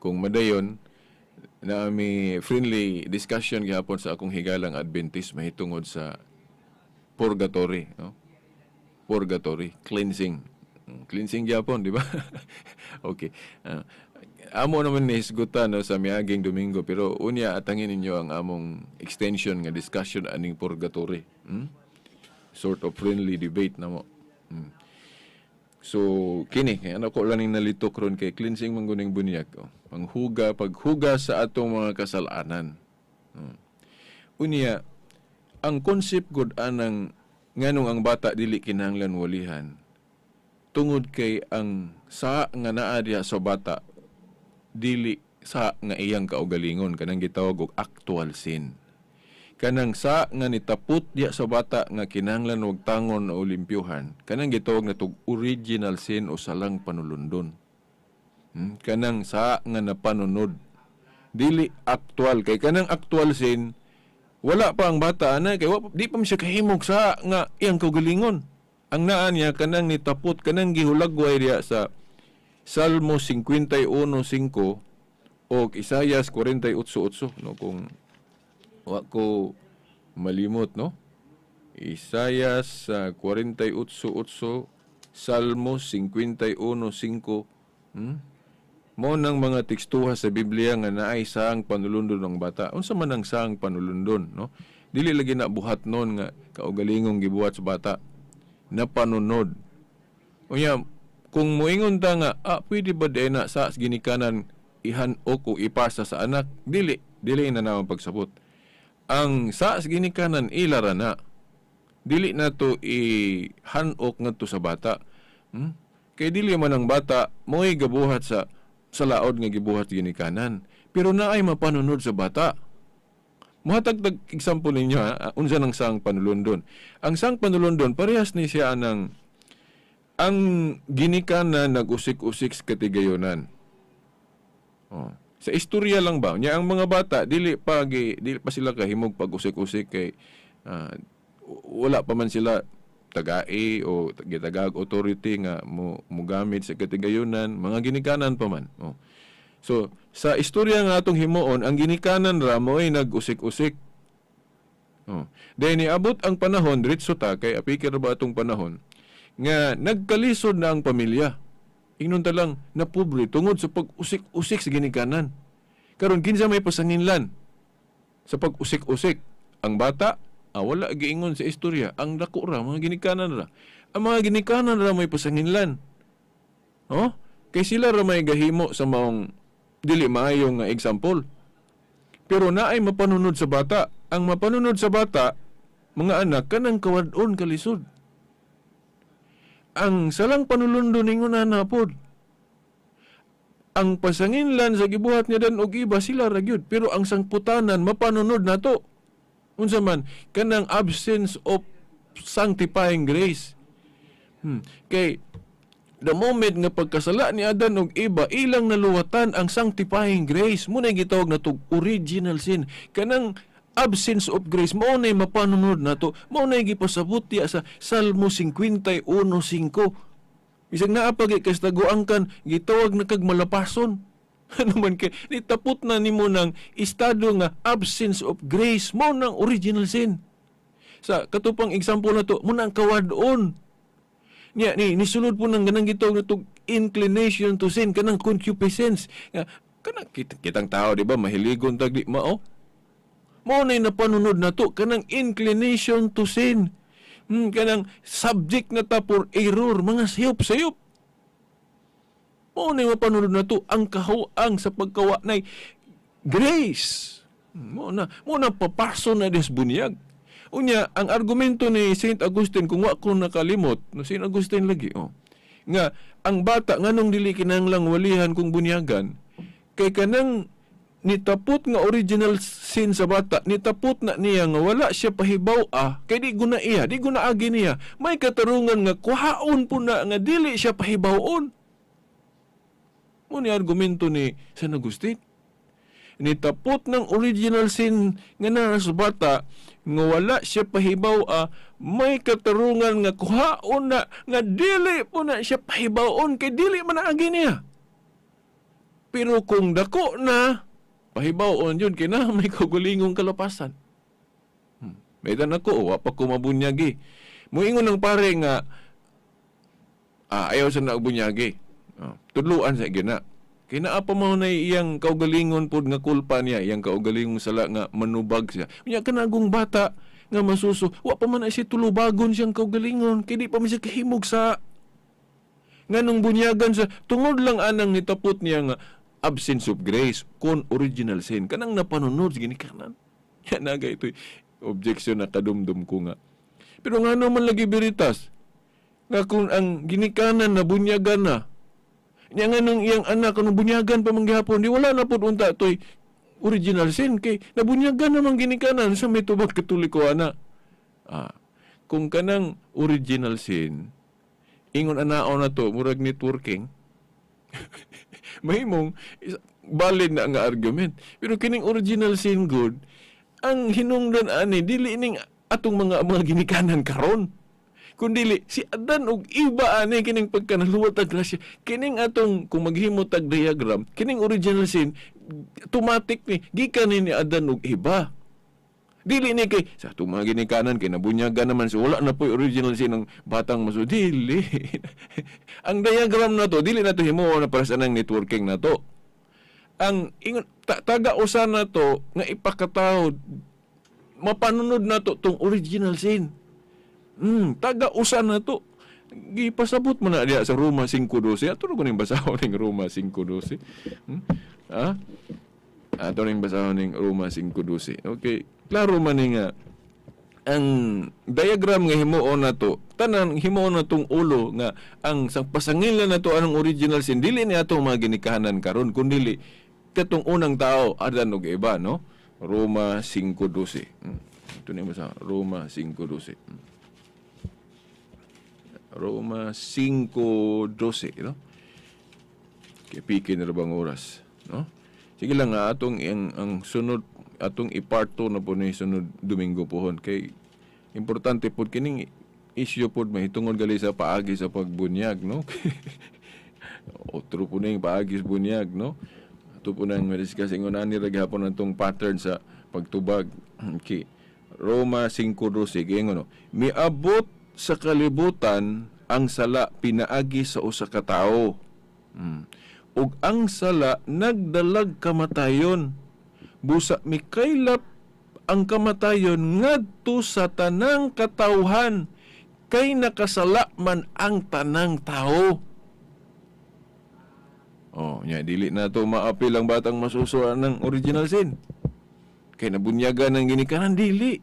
kung madayon Naa mi friendly discussion gihapon sa akong higalang Adventist mahitungod sa purgatory, no? Purgatory, cleansing. Cleansing gyapon, di ba? Okay. Amo naman ni hisgutan, no, sa miaging Domingo, pero unya atangin ninyo ang among extension nga discussion aning purgatory. Sort of friendly debate na mo. So kini kay ano ko lang ning nalito ron kay cleansing man guning bunyag, oh. Panghuga, paghuga sa atong mga kasalanan. Unya ang concept gud anang nganong ang bata dili kinahanglan walihan tungod kay ang sa nga naa diha sa bata dili sa nga iyang kaugalingon, kanang gitawag og actual sin, kanang sa nga nitapot diha sa bata nga kinahanglan og tangon o limpyuhan, kanang gitawag natog original sin o salang panulundon. Kanang sa nga napanunod, dili actual, kay kanang actual sin wala pa ang bata ana kay wa, di pa man siya kahimog sa nga iyang kaugalingon. Ang naa niya kanang nitapot, kanang gihulagway diha sa Salmo 51:5 o Isayas 48:8, no, kung wa ko malimot, no? Isayas 48:8, Salmo 51:5. Mo nang mga tekstuha sa Biblia nga naay saang panulundon ng bata. Unsa man ang saang panulundon, no? Dili lagi na buhat nun nga kaugalingong gibuhat sa bata. Napanunod. Unya, kung moingon ta nga, pwede ba di na sa ginikanan ihanok o ipasa sa anak? Dili, dili na naman pagsabot. Ang sa ginikanan ilara na. Dili na to ihanok ngadto sa bata. Kay dili man ang bata mo'y gabuhat sa laod nga gibuhat ginikanan. Pero naay mapanunod sa bata. Muhatag tag example ninyo ha, unsa nang sang panulundon. Ang sang panulundon parehas ni siya anang ang ginikanan nag-usik-usik sa katigayonan. Oh. Sa istorya lang ba? Nya ang mga bata dili pa sila kahimog pag-usik-usik kay wala pa man sila tagai o gitagag authority nga mo mugamit sa katigayonan, mga ginikanan pa man. Oh. So, sa istorya nga atong himuon, ang ginikanan ra mo'y nag-usik-usik. Oh. Then niabot ang panahon, diretso ta kay apikir ba atong panahon nga nagkalisod na ang pamilya. Ingnon ta lang na pobre tungod sa pag-usik-usik sa ginikanan. Karon kinsa may pasanginlan sa pag-usik-usik? Ang bata, wala giingon sa istorya, ang dako ra mga ginikanan ra. Ang mga ginikanan ra may pasanginlan. Oh? Kay sila ra may gahimo sa maong dili maayo nga example. Pero naay mapanunod sa bata. Ang mapanunod sa bata, mga anak, kanang kawad-on kalisod. Ang salang panulundo ningon na pod. Ang pasanginlan sa gibuhat niya dan og iba sila ra gyud, pero ang sangputanan mapanunod nato. Unsa man kanang absence of sanctifying grace. Kay the moment nga pagkasala ni Adan og Eva, ilang naluwatan ang sanctifying grace. Muna gitawag natog original sin. Kanang absence of grace mao nay mapanunod nato. Mao nay gipasabot diya sa Salmo 51:5. Bisag naa pa gyud kastaguan kan gitawag na kag malapason. Ano man kay nitapot na nimo ng estado nga absence of grace, mao nang original sin. Sa katupang example na to, mo na ang kawad-on. Niya ni nisulod po ng ganang gitawag natog inclination to sin, kanang concupiscence. Nga kanang kitang tao, di ba, mahiligon tag di mao. Mao nay napanunod na to kanang inclination to sin. Kanang subject na ta for error, mga sayop-sayop. Mao nay mapanunod na to ang kahuang sa pagkawa nay grace. Mao na papaso na des bunyag. Unya, ang argumento ni Saint Augustine, kung wa ko nakalimot, no, Saint Augustine lagi, oh, nga ang bata nganong dili kinahanglang walihan kung bunyagan, kay kanang nitapot nga original sin sa bata, nitapot na niya nga wala siya pahibaw, kay di guna iya, di guna agi niya. May katarungan nga kuhaon po na nga dili siya pahibawon. Mo ni argumento ni San Agustin. Nitapot ng original sin nga naa sa bata nga wala siya pahibaw, may katarungan nga kuhaon na nga dili po na siya pahibawon kay dili man agi niya. Pero kung dako na, Pahibaw-on yun kay na may kaugalingong kalapasan. May ako, wa pa ko mabunyagi. Muingon ng pare nga ayaw sa nagbunyagi. Oh, tudluan sa gina. Kay naa pa mo na iyang kaugalingon pod nga kulpa niya, iyang kaugalingong sala nga manubag siya. Unya kanagong bata nga masuso, wa pa man na siya tulubagon siyang kaugalingon, kay di pa man siya kahimog sa nganong bunyagan sa tungod lang anang nitapot niya nga absence of grace kon original sin kanang napanunod sa ginikanan. Yan na ito objection na kadumdum ko nga. Pero ngano man lagi beritas nga kung ang ginikanan na bunyagan na niya nga nung iyang anak anong bunyagan pa man gihapon, di wala na pud unta toy original sin kay nabunyagan naman ginikanan sa may tubag Katoliko ana. Kung kanang original sin ingon anao na to murag networking, mahimong valid na nga argument, pero kining original sin good ang hinungdan ani dili ning atong mga ginikanan karon, kundili si Adan ug Eva ani. Kining pagkanaluwat ang grasya, kining atong kung maghimo tag diagram, kining original sin automatic ni gikan ni Adan ug Eva. Dili ni kay sa atong mga ginikanan kay nabunyagan naman, so wala na po'y original sin ng batang maso. Dili ang diagram na to, dili na to himuon na para sa nang networking na to. Ang ingon taga usa na to nga ipakatawod mapanunod na to tong original sin. Taga usa na to. Gipasabot mo na diya sa Roma 5:12. Ato ko ning basahon ning Roma 5:12. Ah? Ato ning basahon ning Roma 5:12. Okay, klaro man ni nga ang diagram nga himuon na to, tanan himuon na tong ulo nga ang sang pasangil na to anong original sin dili ni atong mga ginikanan karon, kundili katong unang tao, Adan ug Eva, no? Roma 5:12. Ito na yung basa, Roma 5:12. Roma 5:12, no? Kay piki na bang oras, no? Sige lang nga atong ang sunod atong iparto na po ni sunod Domingo pohon kay importante pod kining issue pod mahitungod gali sa paagi sa pagbunyag, no? Otro po ning paagi sa bunyag, no? Ato po nang madiscuss ingon ani ra gihapon atong pattern sa pagtubag. Okay. Roma 5:12 giingon, no? Miabot sa kalibutan ang sala pinaagi sa usa ka tawo. Ug ang sala nagdalag kamatayon. Busa mikaylap ang kamatayon ngadto sa tanang katawhan kay nakasala man ang tanang tao. Oh, nya dili na to maapil ang batang masuso ng original sin. Kay nabunyagan ng ginikanan, dili.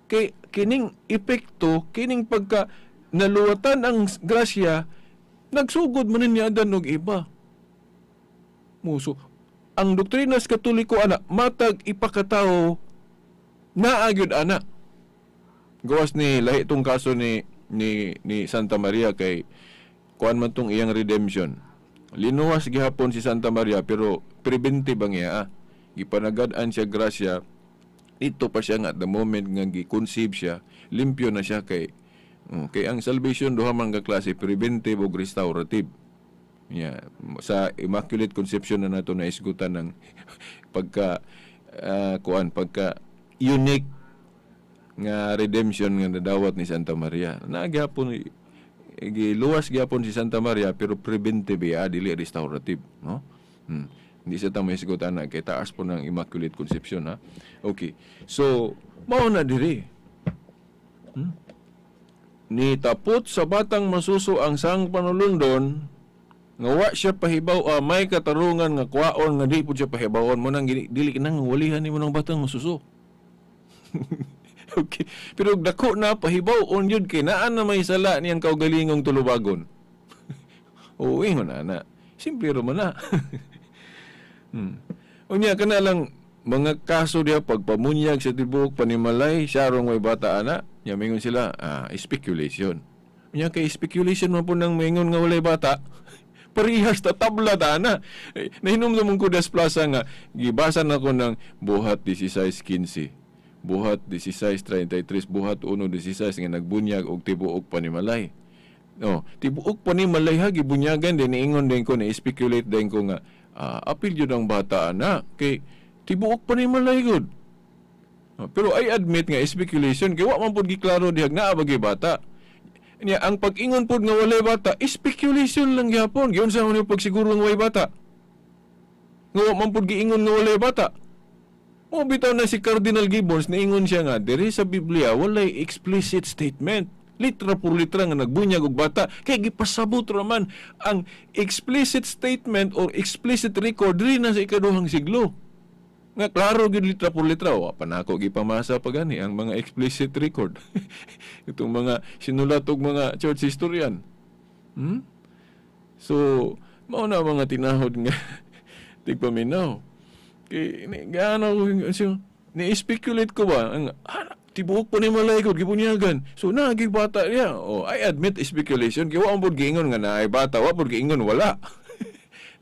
Kay kining epekto, kining pagka naluwatan ang grasya, nagsugod man ni Adan og Eva. Muso. Ang doktrina sa Katoliko ana, matag ipakatao naa gyud ana. Gawas ni lahi tong kaso ni Santa Maria kay kuan man tong iyang redemption. Linuwas gihapon si Santa Maria pero preventive ang iya. Gipanagad-an siya grasya. Ito pa siya nga at the moment nga gi-conceive siya, limpyo na siya kay oh, kay ang salvation duha man ka klase, preventive ug restorative. Yeah, sa Immaculate Conception na nato na isgutan ng pagka kuan, pagka unique nga redemption nga nadawat ni Santa Maria. Naa gyapon, giluwas gyapon si Santa Maria pero preventive ya, dili restorative, no? Hindi sa tama isgutan na kay taas po ng Immaculate Conception, ha. Okay. So, mao na diri. Ni tapot sa batang masuso ang sang panulundon nga wa siya pahibaw, may katarungan nga kwaon nga di pud siya pahibawon mo nang dili kinang walihan nimo ng batang masuso. Okay. Pero dako na pahibaw-on yun kay naa na may sala niyang kaugalingong tulubagon. Oo, ingon na na. Simple ra man na. Unya kana lang mga kaso diha pagpamunyag sa tibuok panimalay, syarong may bata ana, nya mingon sila, speculation. Unya kay speculation man po nang mingon nga walay bata. Parehas ta tabla ta ana. Eh, nahinumdum ko das plaza nga gibasa na ko ng Buhat 16:15. Buhat 16:33, Buhat 1:16 nga nagbunyag og tibuok panimalay. No, tibuok panimalay ha gibunyagan din, niingon din ko, ni speculate din ko nga apil jud ang bata ana kay Tibuok pa ni malay gud. Ah, pero I admit nga speculation kay wa man pud giklaro diha naa ba gyud bata. Nya ang pag-ingon pud nga walay bata, speculation lang gyapon. Giunsa man yung pagsiguro nga walay bata? Nga wa man pud giingon nga walay bata. Mo bitaw na si Cardinal Gibbons, niingon siya nga diri sa Biblia walay explicit statement. Litra por litra nga nagbunyag og bata kay gipasabot ra man ang explicit statement or explicit record diri na sa ikaduhang siglo. Nga klaro gyud litra por litra, wa pa nako gipamasa pa gani ang mga explicit record. Itong mga sinulat og mga church historian. So, mao na mga tinahod nga tigpaminaw. Kay ni gaano ko so, ni-speculate ko ba ang tibuok pa ni malay ko gibunyagan. So naagi bata niya. Oh, I admit speculation kay wa man pud giingon nga naay bata, wa pud giingon wala.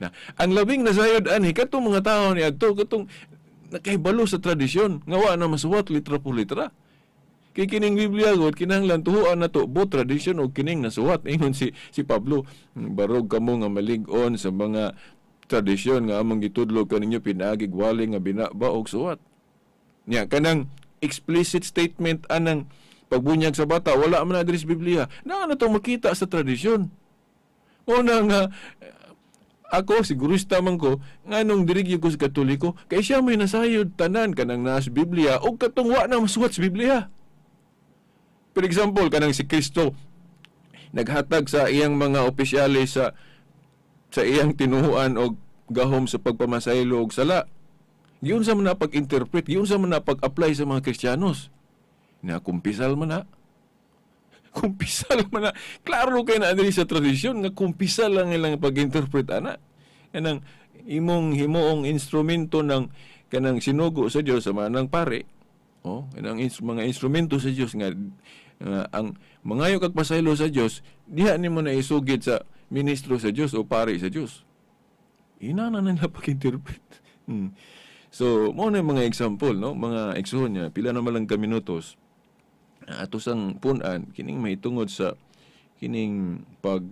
Na, ang labing nasayod ani katong mga tao ni adto, katong nakahibalo sa tradisyon nga wa na masuwat litra por litra. Kay kining Biblia gud kinahanglan tuhuan nato both tradisyon og kining nasuwat. Ingon si Pablo, barog kamo nga malig-on sa mga tradisyon nga among gitudlo kaninyo pinaagig wali nga binaba og suwat. Nya kanang explicit statement anang pagbunyag sa bata wala man na diri sa Biblia. Naa na to makita sa tradisyon. Una nga ako sigurista man ko nganong diri gyud ko sa Katoliko kay siya may nasayod tanan kanang naa sa Biblia og katong wa na masuwat sa Biblia. For example, kanang si Kristo naghatag sa iyang mga opisyales sa iyang tinuhuan og gahom sa pagpamasaylo og sala. Giunsa man na pag-interpret, giunsa man na pag-apply sa mga Kristiyanos. Na kumpisal man na. Kumpisal man na. Klaro kay na diri sa tradisyon nga kumpisal lang ilang pag-interpret ana. Kanang imong himuong instrumento ng kanang sinugo sa Dios sa manang pare. Oh, kanang mga instrumento sa Dios nga ang mangayo kag pasaylo sa Dios, diha nimo na isugid sa ministro sa Dios o pare sa Dios. Ina na nila pag-interpret. So, mo na yung mga example, no? Mga igsoon niya, pila naman lang ka minutos. Ato sang punan kining mahitungod sa kining pag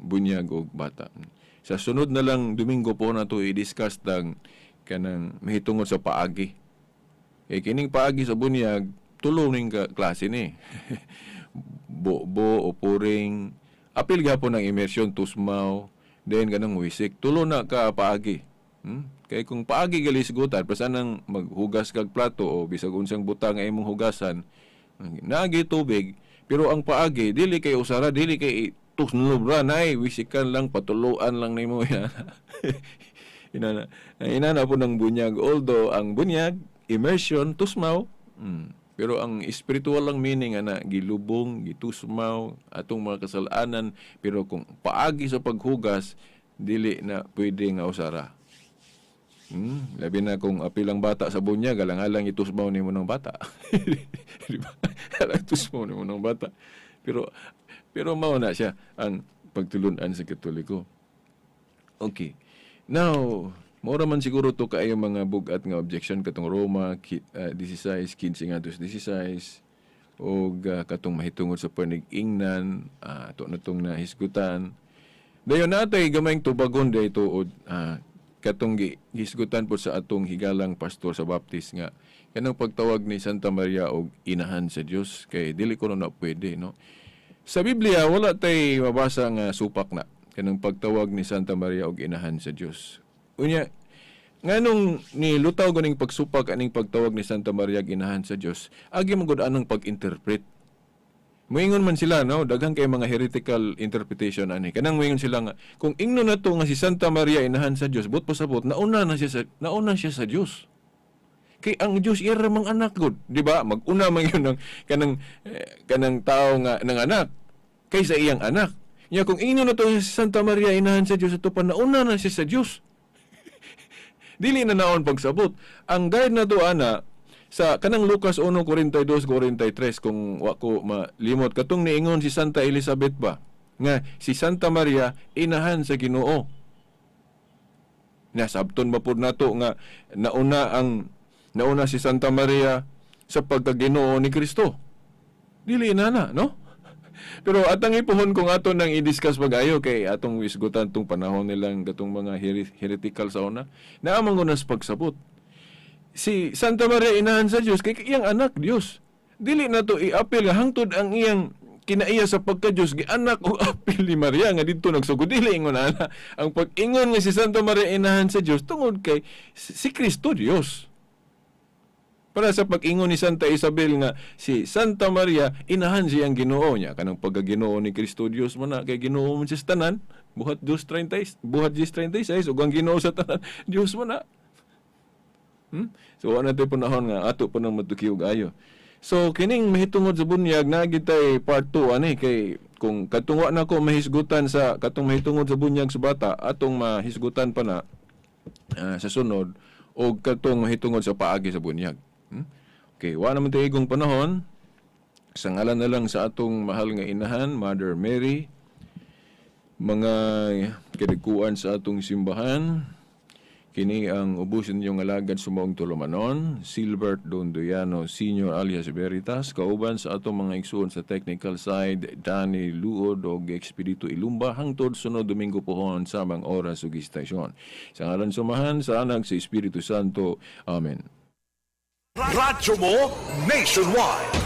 bunyag og bata. Sa sunod na lang Domingo po na to i-discuss tang kanang mahitungod sa paagi. Eh kining paagi sa bunyag, tulo ning ka klase ni. Bo-bo o puring, apil gapon ang immersion, tusmaw, then kanang wisik. Tulo na ka paagi. Kay kung paagi galisgutan, basta nang maghugas kag plato o bisag unsang butang nga imong hugasan, naagi tubig, pero ang paagi dili kay usara, dili kay tusnob ra nay, wisikan lang, patuluan lang nimo yan. Inana, inana po ng bunyag. Although ang bunyag, immersion, tusmaw, pero ang spiritual lang meaning ana, gilubong, gitusmaw atong mga kasalanan, pero kung paagi sa paghugas, dili na pwede nga usara. Labi na kung apil ang bata sa bunyag, alang-alang itusmaw nimo ng bata. Di ba? Alang itusmaw nimo ng bata. Pero pero mao na siya ang pagtulunan sa Katoliko. Okay. Now, mao ra man siguro to kaayo mga bugat nga objection katong Roma 16, 15 ngadto 16 og katong mahitungod sa panig-ingnan, ato na tong nahisgutan. Dayon natay gamayng tubagon day tuod, katong gihisgutan po sa atong higalang pastor sa Baptist nga kanang pagtawag ni Santa Maria og inahan sa Dios kay dili ko na pwede, no. Sa Biblia wala tay mabasa nga supak na kanang pagtawag ni Santa Maria og inahan sa Dios. Unya nganong ni lutaw ganing pagsupak aning pagtawag ni Santa Maria og inahan sa Dios, agi man gud anang pag-interpret. Moingon man sila, no, daghan kay mga heretical interpretation ani. Kanang moingon sila nga kung ingnon na to nga si Santa Maria inahan sa Dios, but pasabot nauna siya sa Dios. Kay ang Dios iya ra mang anak gud, di ba? Maguna man yun ng kanang tao nga ng anak kaysa iyang anak. Nya kung ingnon na to si Santa Maria inahan sa Dios, ato pa nauna na siya sa Dios. Dili na naon pagsabot. Ang guide na to ana sa kanang Lucas 1:42 43, kung wa ko malimot, katong niingon si Santa Elizabeth ba nga si Santa Maria inahan sa Ginoo. Nasabton ba pud nato nga nauna si Santa Maria sa pagkaginoo ni Kristo? Dili na na, no? Pero atang ipuhon kung ato nang i-discuss pag-ayo kay atong isgutan tong panahon nilang katong mga heretical sa una. Naamang ko nas pagsabot. Si Santa Maria inahan sa Dios kay iyang anak Dios. Dili na to iapil nga hangtod ang iyang kinaiya sa pagka-Dios gianak og apil ni Maria nga didto nagsugod. Dili ingon ana. Ang pag-ingon nga si Santa Maria inahan sa Dios tungod kay si Kristo Dios. Para sa pag-ingon ni Santa Isabel nga si Santa Maria inahan siyang Ginoo niya, kanang pagka-Ginoo ni Kristo Dios man na, kay Ginoo man siya sa tanan. Buhat 2:30, Buhat 10:36, ug ang Ginoo sa tanan Dios man na. So wa na tay panahon nga ato pa nang matuki og ayo. So kining mahitungod sa bunyag na gitay part 2 ani, kay kung katong wa na ko mahisgutan sa katong mahitungod sa bunyag sa bata, atong mahisgutan pa na sa sunod og katong mahitungod sa paagi sa bunyag. Okay, wa naman tay igong panahon. Sa ngalan na lang sa atong mahal nga inahan, Mother Mary, mga kadagkuan sa atong simbahan, kini ang ubos ninyong alagad sa maong tulumanon, Silbert Dondoyano Senior alias Veritas, kauban sa atong mga igsuon sa technical side, Danny Luod og Expedito Ilumba, hangtod sunod Domingo pohon samang oras ug istasyon. Sa ngalan sa Amahan, sa Anak, sa Espiritu Santo. Amen. Radyo mo nationwide.